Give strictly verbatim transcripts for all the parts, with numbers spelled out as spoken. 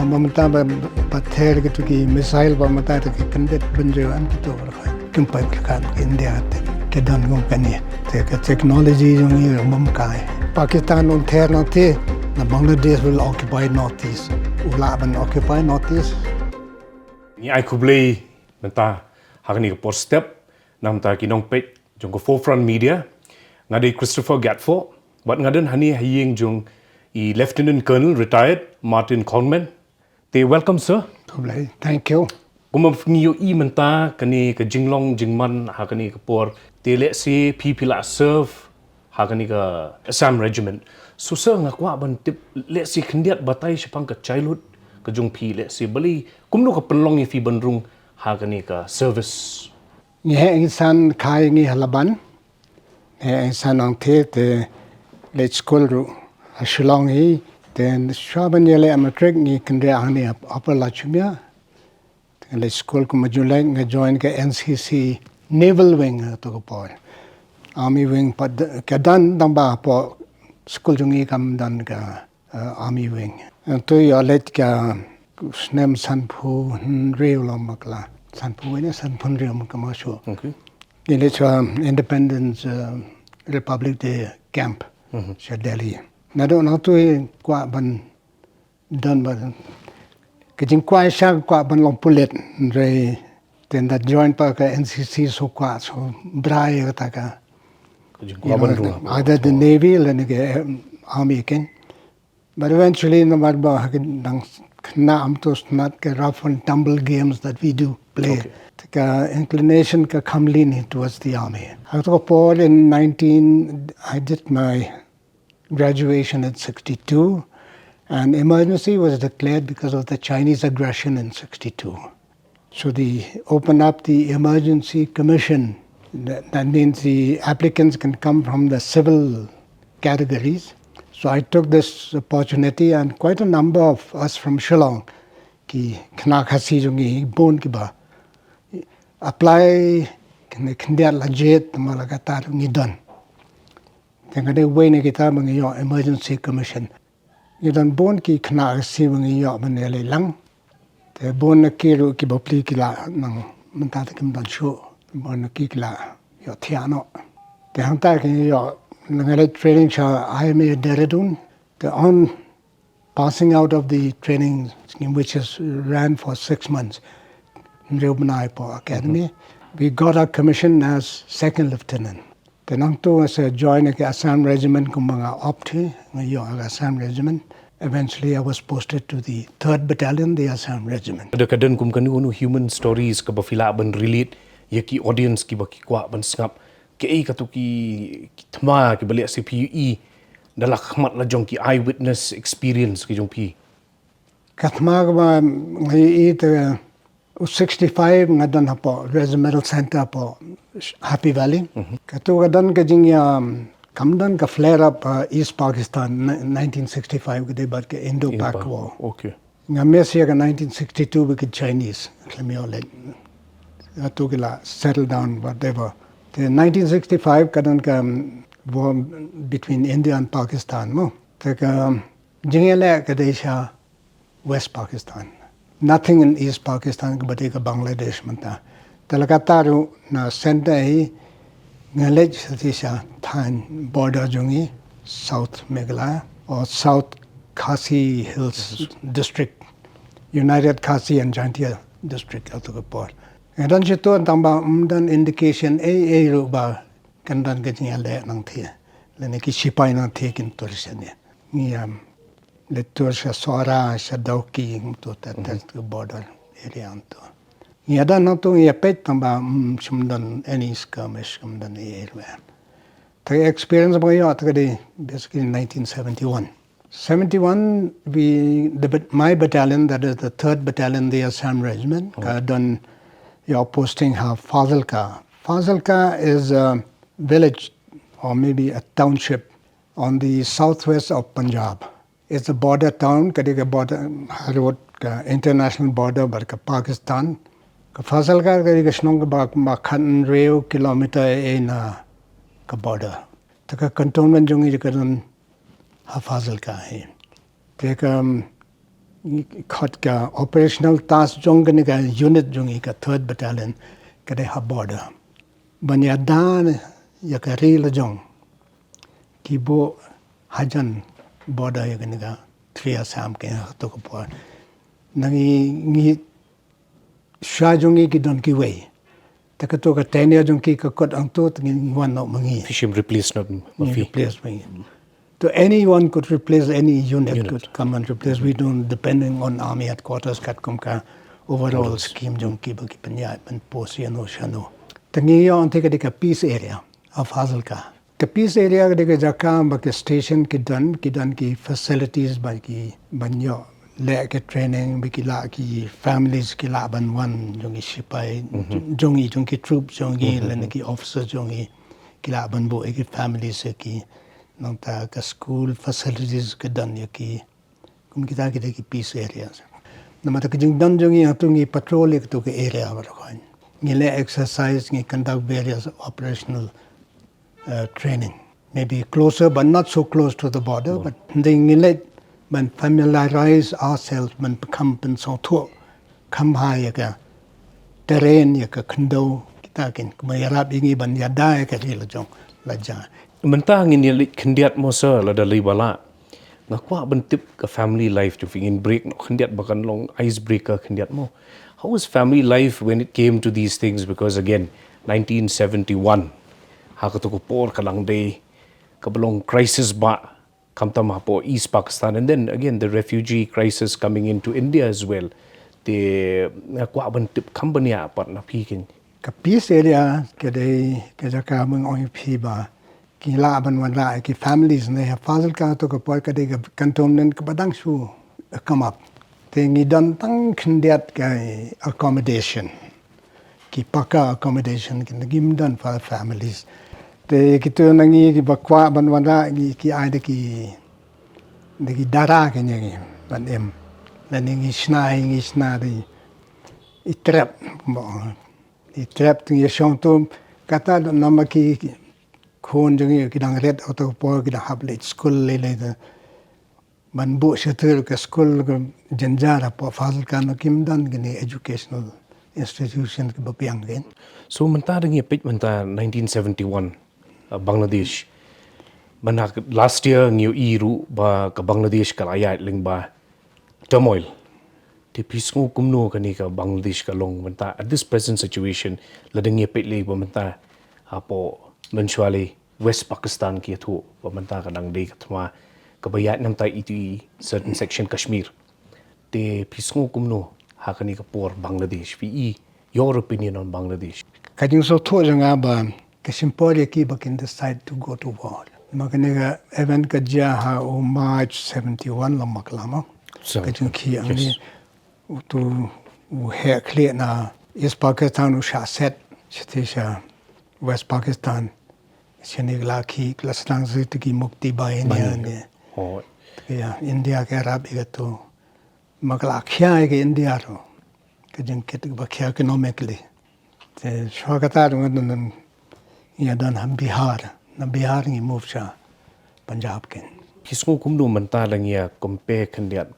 Mynta ba, ba ther kito ki missile ba mynta te ki kyndit bynriew em kito ba. Kim pat pyrkhat India te ki don kum kane. Te ka technology jong ngi ruh ym kai. Pakistan un ther nangta, na Bangladesh will occupy Northeast. U lah ban occupy Northeast. Ngi ai khublei mynta ha kane ka por step na ka bynta ki nongpeit jong ka Forefront Media. Nga dei Christopher Gatfo, bad nga don hangne ha ïing jong i Lieutenant Colonel retired Martin Coleman. Te welcome, sir. Khublei, thank you. Kumba ngi ïohi mynta kane ka jinglong jingman ha kane ka por, te lehse phi phi la serve ha kane ka Assam Regiment. So sir, nga kwah ban tip lehse khyndiat batai shaphang ka childhood ka jong phi, lehse balei, kumno ka pynlong ïa phi ban rung ha kane ka service. Ngi heh ngi san kha ïa ngi ha Laban. Ngi heh ngi san nangta te leit skul ruh ha Shillong hi. Te shuwa ban ïaleh matric ngi kynriah hangne ha Upper Lachumia. Te nga leit skul kum u Julek, nga join ka N C C Naval Wing ha kato ka por. Army Wing pat ka don tang ba hapoh skul jong ngi kam don ka, eh, Army Wing. Hangto ïoh leit ka snem sanphew hynriew lem bad la. Sanphew wei ne sanphew hynriew mynta ma shu. Okay. Ngi leit sha Independence, eh, Republic Day Camp, mhm, sha Delhi. Naduh nangto hi kwah ban don ba, ka jingkwah shisha kwah ban long pulit, hynrei te ynda join pat ka N C C shu kwah, shu brai kata ka, ka jingkwah, you know, ban rung, either the Navy lane ka, um, Army ken. But eventually, namar ba ha ka dang khynnah, ym to sngewtynnat, ka rough and tumble games that we do play. Okay. Te ka inclination ka kham lean towards the Army. Ha kato ka por in nineteen, I did my graduation in sixty-two, and emergency was declared because of the Chinese aggression in sixty-two. So they opened up the emergency commission. That, that means the applicants can come from the civil categories. So I took this opportunity, and quite a number of us from Shillong, ki khynnah Khasi jong ngi bun kiba apply, khyndiat la jied, namar la katta ngi don. Te nga dei uwei na kita ba ngi ïoh emergency commission. Ngi don bun ki khynnah Khasi ba ngi ïoh ban ïaleh lang. Te bun na ki ruh ki bapli ki la nang mynta te kim don shuh. Bun na ki ki la ïoh thiah noh. Te hangta ki ïoh, nga leit training sha I M A Dehradun. Te on passing out of the training scheme, which is ran for six months, hynriew bnai hapoh academy, mhm, we got our commission as second lieutenant. Te nangto nga sa join ïa ka Assam Regiment kumba nga opt hi, nga ïoh ïa ka Assam Regiment. Eventually, I was posted to the third Battalion, the Assam Regiment. Lada ka don kum kano kano human stories kaba phi lah ban relate ïa ki audience kiba ki kwah ban sngap, kaei kato ki, ki thma kiba lehse phi ïohi da la khmat la jong ki eyewitness experience ki jong phi? Ka thma kaba nga ïohi te u sixty-five nga don hapoh Regimental Centre hapoh Happy Valley. Mhm. Kato ka don ka jingïa, um, kam don ka flare up, uh, East Pakistan, ni-, nineteen sixty-five ka dei bad ka Indo-Pak Indo-Pak War. Okay. Nga miss ïa ka nineteen sixty-two bad ki Chinese, khlem ïoh leit. Kato ki la settle down, whatever. Te nineteen sixty-five ka don ka, um, war between India and Pakistan mo. Te ka, um, jingïaleh ka dei sha West Pakistan. Nothing in East Pakistan, kaba dei ka Bangladesh mynta. Te la katta ruh na centre hi nga leit shatei sha thaiñ border jong ngi, South Meghalaya or South Khasi Hills District, United Khasi and Jaintia District, kato ka por. Nga don shato tang ba ym don indication ei ei ruh ba kan don ka jingïaleh nangta, lane ki shipai nangta kin tur shane. Ngi, um, leit tur sha Sohra, sha Dawki, kumto, te, te, mhm, ka border area kumto. Ngi ïa don nangto, ngi ïa peit tang ba, mm, shym don any skirmish, shym don ei ei ruh. Te experience ba nga ïoh te ka dei basically nineteen seventy-one. Seventy-one, we, the bat-, my battalion, that is the third Battalion, the Assam Regiment, oh, ka don ïoh posting ha Fazilka. Fazilka is a village or maybe a township on the southwest of Punjab. It's a border town, ka dei ka border, ha rud ka international border bad ka Pakistan. Ka Fazilka ka dei ka shnong kaba, kaba khathynriew kilometer ei ei na ka border. Te ka cantonment jong ngi ka don ha Fazilka hi. Te ka, um, Khot ka operational task jong kane ka unit jong i ka third battalion ka dei ha border. Ban ïada ïa ka ri la jong ki buh hajan border ïa kane ka three Assam ka ïa to ka por. Na ngi ngi sha jong ngi ki don kiwei. Te kato ka tenure jong ki ka kot hangto te ngin wan noh ma ngi. Phishim replace not ma ngi phi. Replace ma ngi. So anyone could replace, any unit could come and replace. We don't, depending on army headquarters, katkum ka overall scheme jong ki ba ki pynïaid ban post ïano shano. Te ngi ïoh hangtei ka dei ka peace area of Fazilka. Ka peace area ka dei ka jaka ba ka station ki don, ki don ki facilities ba ki ban ïoh leh ka training, ba ki lah ki families ki lah ban wan jong ki sipai, jong ki, jong ki troops jong ki, lane ki officers jong ki, ki lah ban buh ïa ki families ïa ki. Nangta ka school facilities ka don ïa ki. Kum kita ki dei ki peace areas. Namar ka jingdon jong ngi hangto ngi patrol ïa kato ka area baroh. Ngi leh exercise, ngi conduct various operational uh, training. Maybe closer but not so close to the border, but ngi leh ban familiarize ourselves, ban kham pynsngewthuh kham bha ïa ka terrain, ïa ka khyndew, kita kin kumba ïarap ïa ngi ban ïada ïa ka ri la jong la jong. Mynta ngin ïa leit khyndiat mo sir, lada lei ba lah. Nga kwah ban tip ka family life jong phi, ngin break noh khyndiat ba kan long icebreaker khyndiat mo. How was family life when it came to these things? Because again, nineteen seventy-one, ha kato ka por ka dang dei kaba long crisis ba, khamtam hapoh East Pakistan, and then again the refugee crisis coming into India as well. Te nga kwah ban tip kham bniah pat na phi keiñ. Ka peace area ka dei ka jaka ba nga ong ïa phi ba ki lah ban wanrah ïa ki families ne ha Fazilka, to ka por ka dei ka cantonment kaba dang shu come up. Te ngi don tang khyndiat ka accommodation, ki paka accommodation, ki ngim don for families. Te kito na ngi kiba kwah ban wanrah ngi ki ai da ki, da ki dara keiñ ïa ngi ban im. Lane ngi shna, ngi shna da i trep, mo. I trep te ngi shong tu, kata namar ki khun jong ngi ki dang rit, ha kato ka por ki dang hap leit skul lei lei te. Ban buh shuh te ka skul ka jynjar hapoh Fazilka, kim don kine educational institution kiba biang keiñ. So mynta da ngi peit mynta nineteen seventy-one, uh, Bangladesh. Mynta last year ngi ïohi ruh ba ka Bangladesh ka la ïaid lyngba turmoil. Te phi sngew kumno kane ka Bangladesh ka long mynta at this present situation, lada ngi peit lei ba mynta hapoh mynshuwa lei West Pakistan ki ïathuh ba mynta ka dang dei ka thma kaba ïaid namar ïa ito i certain section Kashmir. Te phi sngew kumno ha kane ka por Bangladesh, phi i, your opinion on Bangladesh? Ka jingsngewthuh jong nga ba ka shim por ïa ki ba kin decide to go to war. Namar kane ka event ka jia ha u March seventy-one lem bad lem. Ka jingkhih hangne, uto u heh khlieh na East Pakistan u shah set shathie sha West Pakistan. Shane ka la khih, ka la sdang shuh te ki Mukti Bahini ne. Te ïa India ka ïarap ïa kato. Ma ka la khia ïa ka India ruh, ka jingkit kaba khia economically. Te shuwa kata ruh nga don, nga don ha Bihar, na Bihar ngi move sha Punjab keiñ. Phi sngew kumno mynta lada ngi ïa compare khyndiat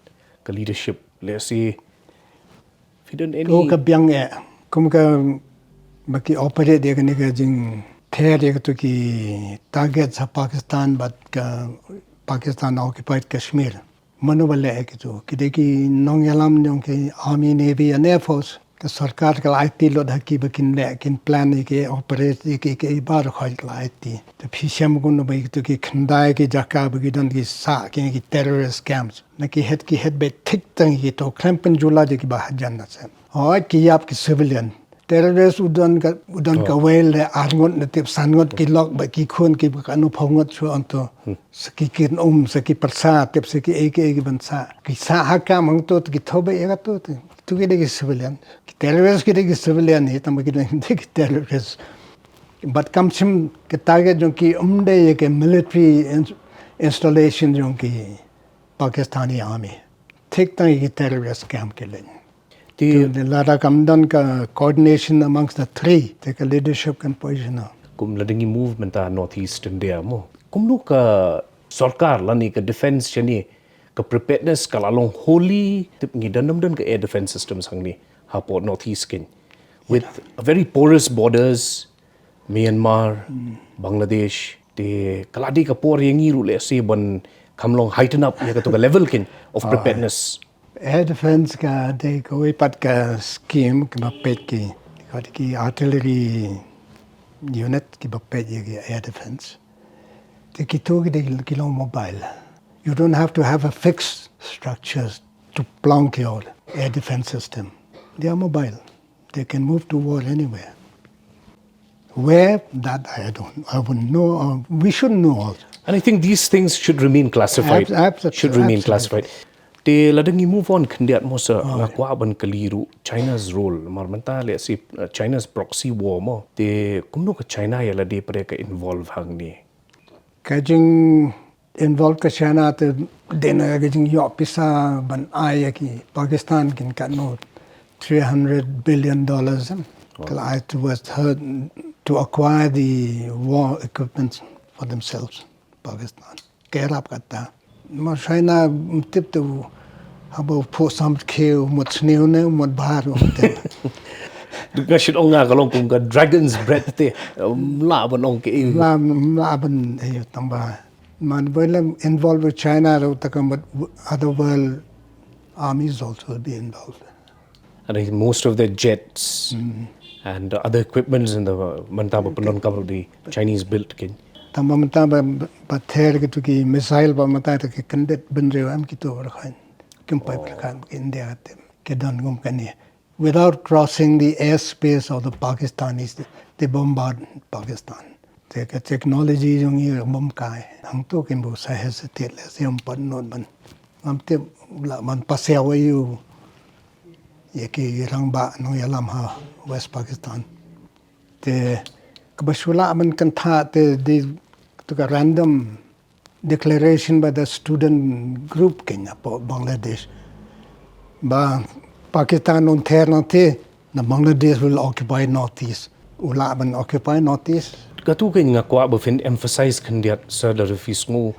ka leadership, let's say, phi don any... To ka biang eh, kum kaba ki operate ïa kane ka jingther ïa kato ki targets ha Pakistan bad ka Pakistan occupied Kashmir. Mano ba leh ïa kito? Ki dei ki nongïalam jong ki Army, Navy and Air Force. Ka sorkar ka la aiti lut ha ki ba kin leh, kin plan ïa ki, operate ïa ki, ki baroh ka la aiti. Te phi shem kumno ba ïa kito ki khyndai ki jaka ba ki don ki sah ki, ki terrorist camps. Na ki het ki het beit thik tang ïa kito, khlem pynjula ïa ki ba hajan na shen. Hooid ki ïap ki civilian. Terrorist u don ka, u don kawei lane ar ngut ne tip san ngut ki lok bad ki khun kiba katno phew ngut shuh hangto. Sa ki kit um, sa ki pyrsa, tip sa ki ei ki ei ki ban sah. Ki sah ha camp hangto te ki thoh beit ïa kato te. Kito ki dei ki civilian. Ki terrorist ki dei ki civilian hi, tang ba ki dei ki terrorist. Bad kam shym, ka target jong ki ym dei ïa ka military ins-, installation jong ki Pakistani Army. Thik tang ïa ki terrorist camp ki leit. Te lada kam don ka coordination amongst the three, te ka leadership kan poi shano? Kum lada ngi move mynta North East India mo, kumno ka sorkar lane ka defense shane ka preparedness ka la long wholly tip ngi don nam don ka air defense systems hangne hapoh Northeast kein. With a very porous borders, Myanmar, Bangladesh, te ka la dei ka por ïa ngi ruh lehse ban kham long heighten up ïa kato ka level kein of preparedness. Air defense ka dei kawei pat ka scheme kaba peit ki, ki artillery unit kiba peit ïa ki air defense. Te kito ki dei ki long mobile. You don't have to have a fixed structures to plonk your air defense system. They are mobile. They can move to war anywhere. Where, that I don't, I wouldn't know. Uh, we should know also. And I think these things should remain classified. Ab- abso- Should remain absolutely. Classified. Te lada ngi move on khyndiat mo sir, nga kwah ban kylli ruh China's role. Mar mynta lehse, uh, China's proxy war mo. Te kumno ka China ïa lade pat ka involve hangne? Ka jing involve ka China te dei na ka jing ïoh pisa ban ai ïa ki Pakistan kin katno three hundred billion dollars, em. Ka la ai towards her to acquire the war equipment for themselves, Pakistan. Ka ïarap kata. Ma China, mm, tip tu haba phuh sam khiew mut sniew ne mut bar um tip. Nga shu ong nga ka long kum ka dragon's breath te. Mla ban ong ke. Mla, mla ban, eh, tang ba. Man, when I'm involved with China, ro ta ka mut other world armies also will be involved. And I think most of their jets and other equipments in the mynta ba pyndonkam ruh dei Chinese built kein. Tang ba mynta ba, ba ther kitu ki missile ba mynta ki kyndit bynriew em kitu ba khain. Kim pai ba khain ki India te. Ki don ngum kane. Without crossing the airspace of the Pakistanis, they bombard Pakistan. Te ka technology jong ngi bom kai. Hangtu kin bu sa hesitate lehse ym pat nud ban. Ngam tip la ban pasiaw ïa u ïa ki rangbah nongïalam ha West Pakistan. Te kaba shu lah ban kynthah te dei tu ka random declaration by the student group kein hapoh Bangladesh. Ba Pakistan un ther nangta na Bangladesh will occupy Northeast. U lah ban occupy Northeast. Katu kein nga kwah ba phin emphasize khyndiat sir da ruh phi sngew.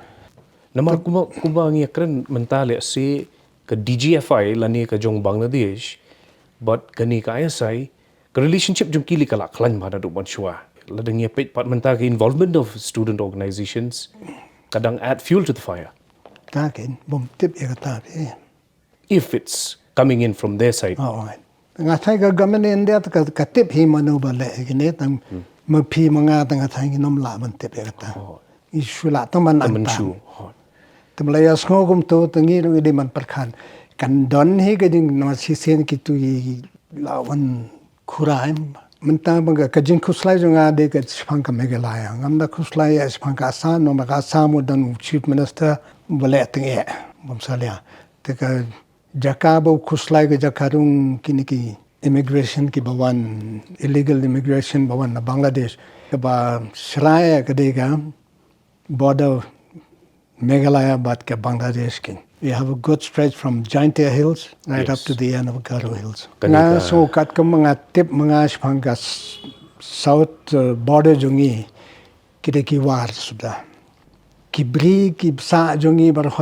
Namar kumba, kumba ngi kren mynta lehse ka D G F I lane ka jong Bangladesh bad kane ka I S I, ka relationship jong ki lei ka la khlaiñ bha naduh mynshuwa. Lada ngi peit pat mynta ka involvement of student organizations ka dang add fuel to the fire. Ka kein bym tip ïa kata phi. If it's coming in from their side. Oh, right. Nga thai ka government India ka, ka tip hi mano ba leh kine tang ma phi ma nga tang nga thai ngi nym lah ban tip ïa kata. Ngi shu lah tang ban nang tang. Te ba la ïa sngew kumtu te ngi ruh ngi dei ban pyrkhat. Kan don hi ka jing na shisien kitu i la wan khura em. Mynta ba ka jingkhuslai jong nga dei ka shaphang ka Meghalaya. Ngam da khuslai ïa shaphang ka Assam, namar ka Assam u don u chief minister ba leh teng eh bym salia. Te ka jaka ba u khuslai ka jaka rung kine ki immigration kiba wan, illegal immigration ba wan na Bangladesh. Kaba shrai ka dei ka border Meghalaya bad ka Bangladesh kein. We have a good stretch from Jaintia Hills right up to the end of Garo Hills. Nga sngewkat ka ma nga tip ma nga shaphang ka s-, south, uh, border jong ngi ki dei ki war suda. Ki bri ki bsah jong ngi baroh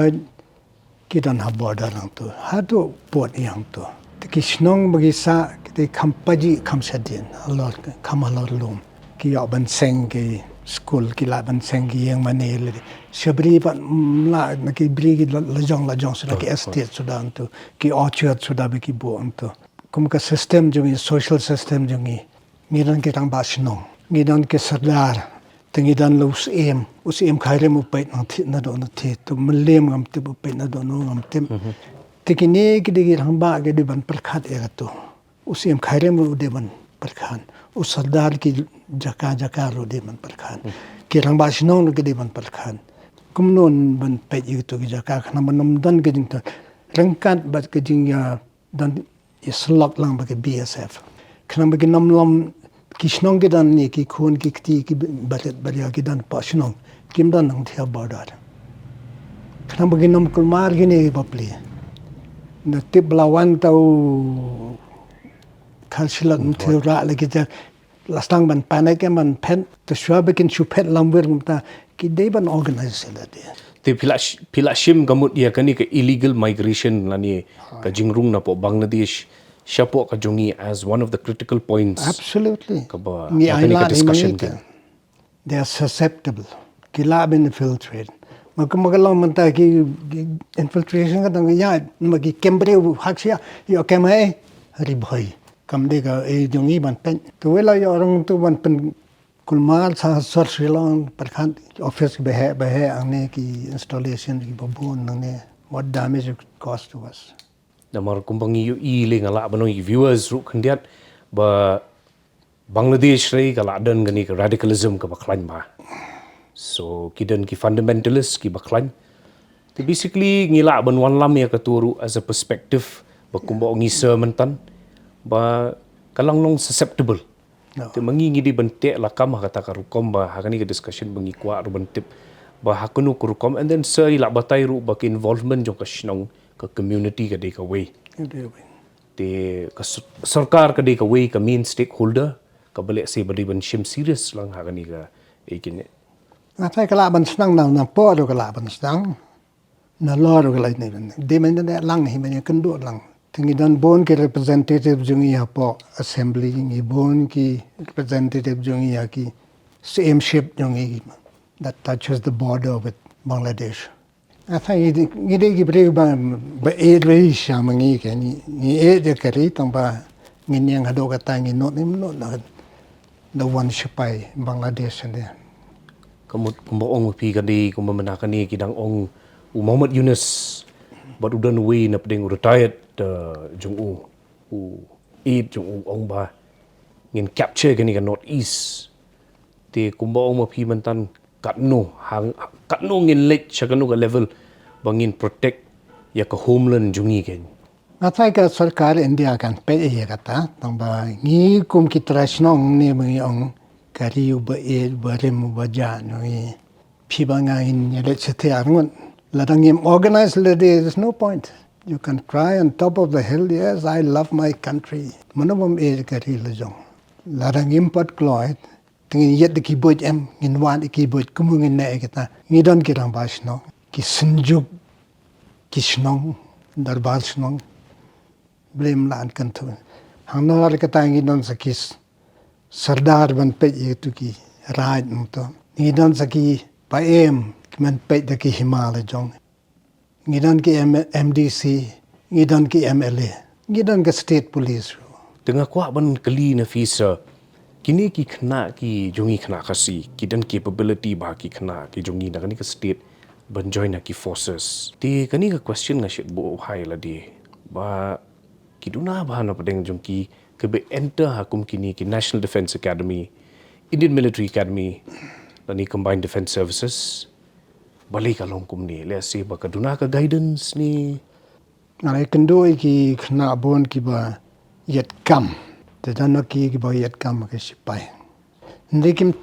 ki don ha border hangtu. Haduh pud ïa hangtu. Te ki shnong ba ki sah ki dei kham pajih kham shadien. Halor kham halor lum. Ki ïoh ban seng ki skul ki lah ban seng ki ïing mane lei. Sha bri pat, mm, la na ki bri ki la, lajong lajong suda ki estate suda hangtu. Ki orchard suda ba ki buh hangtu. Kum ka system jong ngi, social system jong ngi. Ngi don ki rangbah shnong, ngi don ki sordar, te ngi don la u syiem, u syiem Khyrim u peit nangthie naduh nangthie, te u mylliem ngam tip u peit naduh naduh ngam tip. Te kine ki dei ki rangbah ki dei ban pyrkhat ïa katu. U syiem Khyrim ruh u dei ban pyrkhat. U sordar ki jaka jaka ruh u dei ban pyrkhat. Ki rangbah shnong ruh ki dei ban pyrkhat. Kumno ban peit ïa katu ki jaka khnang ban ym don ka jingthoh ryngkat bad ka jingïa don ïasyllok lang bad ki B S F. Khnang ba ki nym lum ki shnong ki don ne ki khun ki kti ki barit baria ki don hapoh shnong. Kim don nangthie ha border. Khnang ba ki nym kulmar kine ki bapli. Na tip ba la wan ta u Kharshilok nangthie u rah la ki ja la sdang ban panic em ban phet, te shuwa ba kin shu phet lamwir kumta, ki dei ban organize ïa lade. Te phi la sh- phi la shim ka mut ïa kane ka illegal migration lane ka jingrung napoh Bangladesh shapoh ka jong ngi as one of the critical points. Absolutely. Kaba Ngi ïa kane ka ailad discussion ïa ka. They are susceptible. Ki lah ban infiltrate. Ma ka ma ka long mynta ki, ki infiltration ka tang ïa ma ki kembre hak sia ïa kem hai ri bhoi. Kam de ka e jong i ban pen. Tu wela ïa orang tu ban pen kulmar sa sor silong perkhan office behe behe ang ne ki installation ki babun ang ne what damage it caused to us. Namar kumba ngi ïohi lei nga lah ban ong ïa ki viewers ruh khyndiat ba Bangladesh ruh ka lah don kane ka radicalism kaba khlaiñ bha. So ki don ki fundamentalist kiba khlaiñ. Te basically ngi lah ban wanlam ïa kato ruh as a perspective ba kumba ong i sir myntan ba ka long long susceptible. Te ma ngi ngi dei ban teh lakam ha kata ka rukom ba ha kane ka discussion ba ngi kwah ruh ban tip ba ha kano ka rukom, and then sir i lah batai ruh ba ka involvement jong ka shnong, ka community ka dei kawei. Te ka s- sorkar ka dei kawei ka main stakeholder kaba lehse ba dei ban shim serious lang ha kane ka ei kine. Nga thai ka lah ban sdang na na por ka lah ban sdang. Na lor ka lah ni ban. Dei ban da lang hi ban kynduh lang. Te ngi don bun ki representative jong i hapoh assembly, ngi bun ki representative jong i ha ki same ship jong i that touches the border with Bangladesh. Ata ngi dei ki briew ba ba e rei sha ma ngi ke ngi e de ka ri tang ba ngi niang haduh kata ngi not nim not na da wan sipai Bangladesh ne. Ka mut kumba ong phi ka dei kumba mynta kane ki dang ong u Mohammad Yunus bad u don uwei na pdeng u retired uh, jong u u aid jong u ong ba ngin capture kane ka North East. Te kumba ong ma phi myntan katno hang katno ngin leit sha kano ka level ba ngin protect ïa ka homeland jong ngi keiñ. Nga thai ka sorkar India kan peit ïa kata tang ba ngi kum ki trai shnong ne ba ngi ong ka ri uba ïeit uba rim uba jah ngi phi ba nga in ïa leit shatei arngut. Lada ngim organize lade there's no point. You can cry on top of the hill, yes, I love my country. Mano bym ïeit ka ri la jong. Lada ngim pat kloi Te ngin ïet da ki buit em, ngin wad da ki buit kum ngin ne kita. Ngi don ki rangbah shnong, ki synjuk ki shnong, dorbar shnong. Blem la an kan thu. Hang nor kata ngi don sa ki sardar ban peit ïa tu ki raid mto. Ngi don sa ki paem ki ban peit da ki hima la jong. Ngi don ki M- MDC, ngi don ki MLA, ngi don ka state police. Te nga kwah ban kylli na phi sir, kine ki khynnah ki jong ngi khynnah Khasi ki don capability ba ki khynnah ki jong ngi na kane ka state ban join na ki forces. Te kane ka question nga shait buh hai lade ba ki duna ba na pdeng jong ki kiba enter ha kum kine ki National Defence Academy, Indian Military Academy, lane Combined Defence Services. Balei ka long kumne, lehse ba ka duna ka guidance ne? Nga la kynduh ïa ki khynnah bun kiba ïeit kam. Te don ki kiba ïeit kam ka sipai. Hynrei kim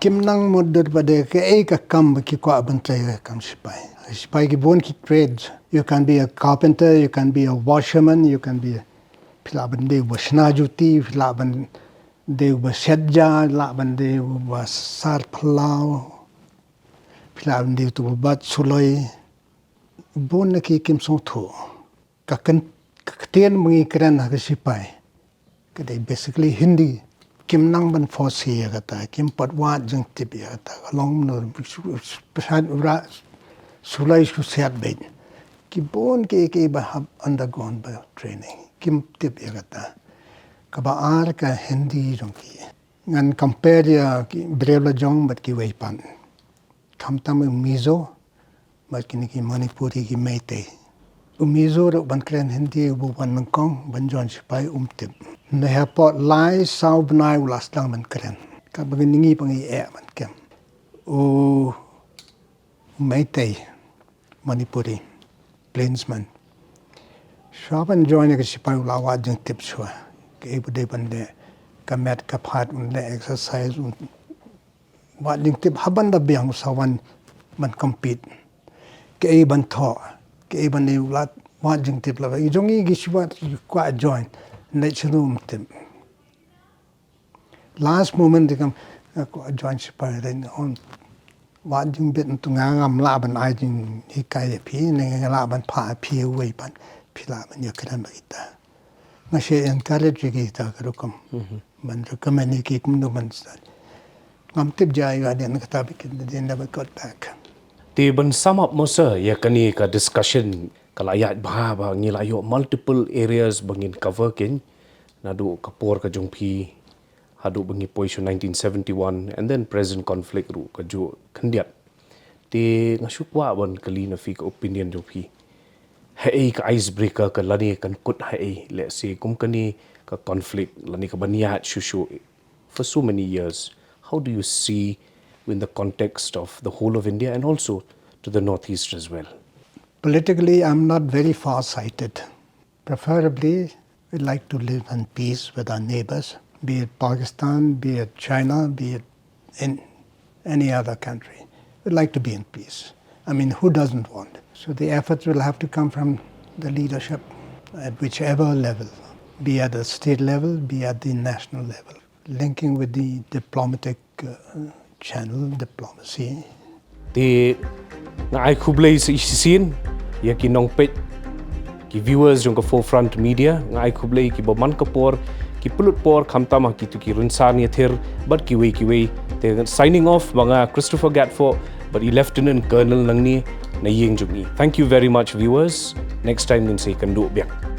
kim nang mutdur ba dei kaei ka kam ba ki kwah ban trei ka kam sipai. Sipai ki bun ki trades. You can be a carpenter, you can be a washerman, you can be a, phi lah ban dei uba shna juti, phi lah ban dei uba shet ja, lah ban dei uba sar phyllaw. Phi lah ban dei uto uba bat suloi. Bun na ki kim sngewthuh. Ka kyn- ka ktien ba ngi kren ha ka sipai ka dei basically Hindi. Kim nang ban force ïa kata, kim pat wad jingtip ïa kata. Ka long no pyrshah ra sulai su siat beit. Ki bun ki ki ba hap undergone ba training. Kim tip ïa kata. Kaba ar ka Hindi jong ki. Ngan compare ïa ki briew la jong bad kiwei pat. Khamtam u Mizo bad kine ki Manipuri ki Meitei. U Mizo ruh ban kren Hindi u ban nyngkong ban join sipai um tip. Ne hapoh lai saw bnai u la sdang ban kren. Kaba ngi ngi pa ngi eh ban kem. U Meitei Manipuri plainsman. Shuwa ban join ka sipai u la wad jingtip shuwa. Kaei ba dei ban leh ka met ka phad un leh exercise un Wad jingtip haba da biang u sa wan ban compete. Kaei ban thoh, kaei ban dei u la wad jingtip la. I jong i ki shu wad kwah join. Nai chinu um tip. Last moment i kam kwah join sipai ren on. Wat jing bit tu nga ngam lah ban ai jinghikai ïa phi, ne nga lah ban phah ïa phi uwei pat, phi lah ban ïa kren bad kita. Nga shu encourage ïa kita ka rukom. Ban recommend ïa ki kumno ban start. Ngam tip jia ïa dien kata bad kin dien da ba kot tak. Te ban sum up mo sir, ïa kane ka discussion ka la ïaid bha ba ngi la ïoh multiple areas ba ngin cover kin. Naduh ka por ka jong phi, haduh ba ngi poi sha nineteen seventy-one, and then present conflict ruh ka juh khyndiat. Te nga shu kwah ban kylli na phi ka opinion jong phi. Haei ka icebreaker ka lane kan kut haei, let's say, kum kane ka conflict, lane ka ban ïaid shuh shuh for so many years. How do you see in the context of the whole of India and also to the Northeast as well? Politically, I'm not very far-sighted. Preferably, we'd like to live in peace with our neighbors, be it Pakistan, be it China, be it in any other country. We'd like to be in peace. I mean, who doesn't want? So the efforts will have to come from the leadership at whichever level, be at the state level, be at the national level, linking with the diplomatic uh, channel, diplomacy. Te nga ai khublei sa shisien ïa ki nongpeit, ki viewers jong ka Forefront Media, nga ai khublei ki ba man ka por, ki pynlut por, khamtam ha kitu ki rynsan ïathir bad kiwei kiwei. Te signing off ma nga Christopher Gatfo bad i Lieutenant Colonel nangne na ïing jong i. Thank you very much, viewers. Next time ngin sa ïakynduh biang.